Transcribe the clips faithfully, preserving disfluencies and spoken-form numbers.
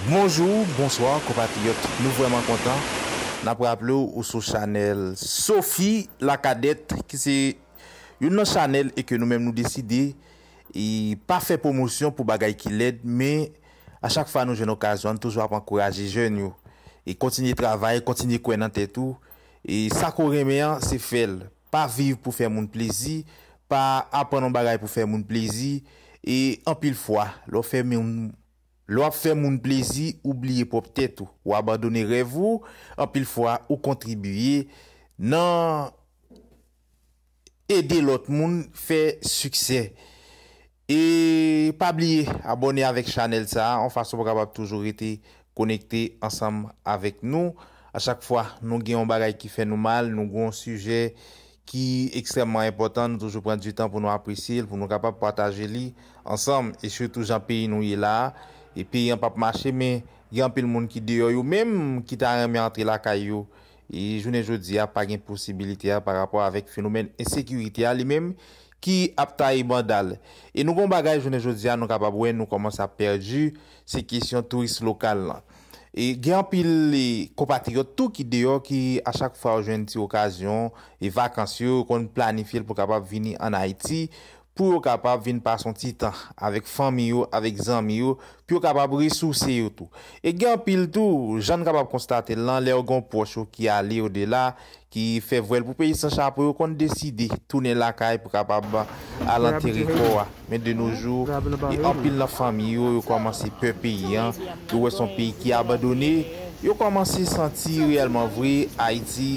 Bonjou, bonswa, konpatriyòt. Nou vrèman kontan. N ap raple w, ou sou chanèl Sophie Lacadette, ki se youn nan chanèl e ke nou menm nou deside e pa fè pwomosyon pou bagay ki lèd, men a chak fwa nou jwenn okazyon, nou toujou ap ankouraje jèn yo. E kontinye travay, kontinye kwè nan tèt ou. E sa ke w renmen an, se fè l. Pa viv pou fè moun plezi, pa aprann yon bagay pou fè moun plezi. E anpil fwa, lè w fè moun, lè w ap fè moun plezi, ou bliye pwòp tèt ou. Ou abandone rèv ou, anpil fwa, ou kontribiye nan ede lòt moun fè siksè. E pa bliye abòne avèk chanèl sa a, yon fason pou w kapab toujou rete konekte ansanm avèk nou. A chak fwa nou gen yon bagay ki fè nou mal, nou gen yon sijè ki ekstrèmman enpòtan, nou toujou pran di tan pou nou apresye l, pou nou kapab pataje li ansanm, e sitou jan peyi nou ye la a. E peyi an p ap mache, men gen anpil moun ki deyò yo menm ki ta renmen antre lakay yo. E jounen jodi a, pa gen posibilite a pa rapò avèk fenomèn ensekirite a li menm ki ap taye banda l. E nou gen yon bagay jounen jodi a, nou kapab wè nou kòmanse ap pèdi, se kesyon touris lokal lan. E gen anpil, e, konpatriyòt tou ki deyò, ki a chak fwa yo jwenn ti okazyon, e vakans yo, yo konn planifye l pou kapab vini ann Ayiti, pou yo kapab vin pase yon ti tan avèk fanmi yo, avèk zanmi yo, pou yo kapab resouse yo tou. E gen anpil tou, jan n kapab konstate l lan, lè yo gen yon pwòch yo ki ale odela, ki fè vwèl pou peyi san chapo, yo konn deside tounen lakay pou kapab al antere kò a. Men de nos jours, e anpil nan fanmi yo, yo kòmanse pè peyi an, yo wè se yon peyi ki abandone, yo kòmanse santi reyèlman vre Ayiti,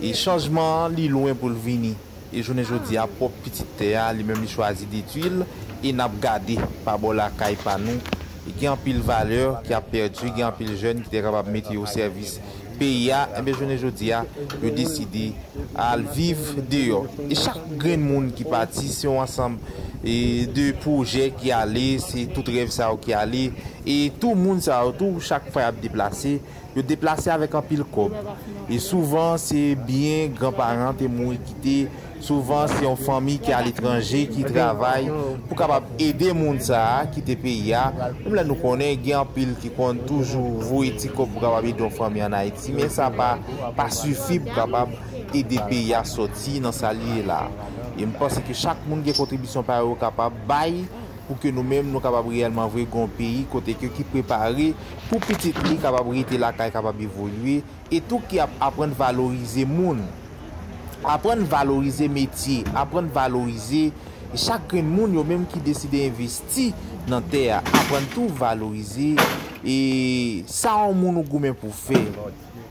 e chanjman an, li lwen pou l vini. E jounen jodi a, pwòp pitit tè a, li menm li chwazi detwi l, e n ap gade pa bò lakay pa nou. E gen anpil valè ki ap pèdi, gen anpil jèn ki te kapab mete yo o sèvis peyi a, enben jounen jodi a, yo deside al viv deyò. E chak grenn moun ki pati, se yon ansanm, e, de pwojè ki ale, se tout rèv sa yo ki ale. E tou moun sa yo tou, chak fwa y ap deplase, yo deplase avèk anpil kòb. E souvan, se byen granparan te mouri kite. Souvan, se yon fanmi ki aletranje, ki travay pou kapab ede moun sa a kite peyi a. Menm lè nou konnen gen anpil ki konn toujou voye ti kòb pou kapab ede yon fanmi ann Ayiti, men sa pa, pa sifi pou kapab ede peyi a sòti nan sa li ye la a. E m panse ke chak moun gen kontribisyon pa yo kapab bay pou ke nou menm nou kapab reyèlman vre gen yon peyi kote ke ki prepare pou pitit li kapab rete lakay, kapab evolye, e tou ki ap aprann valorize moun, aprann valorize metye, aprann valorize chak grenn moun yo menm ki deside envesti nan tè a, aprann tou valorize e sa yon moun ou goumen pou fè.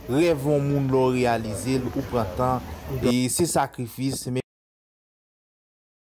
Rèv yon moun lè w reyalize l, ou pran tan, e se sakrifis, men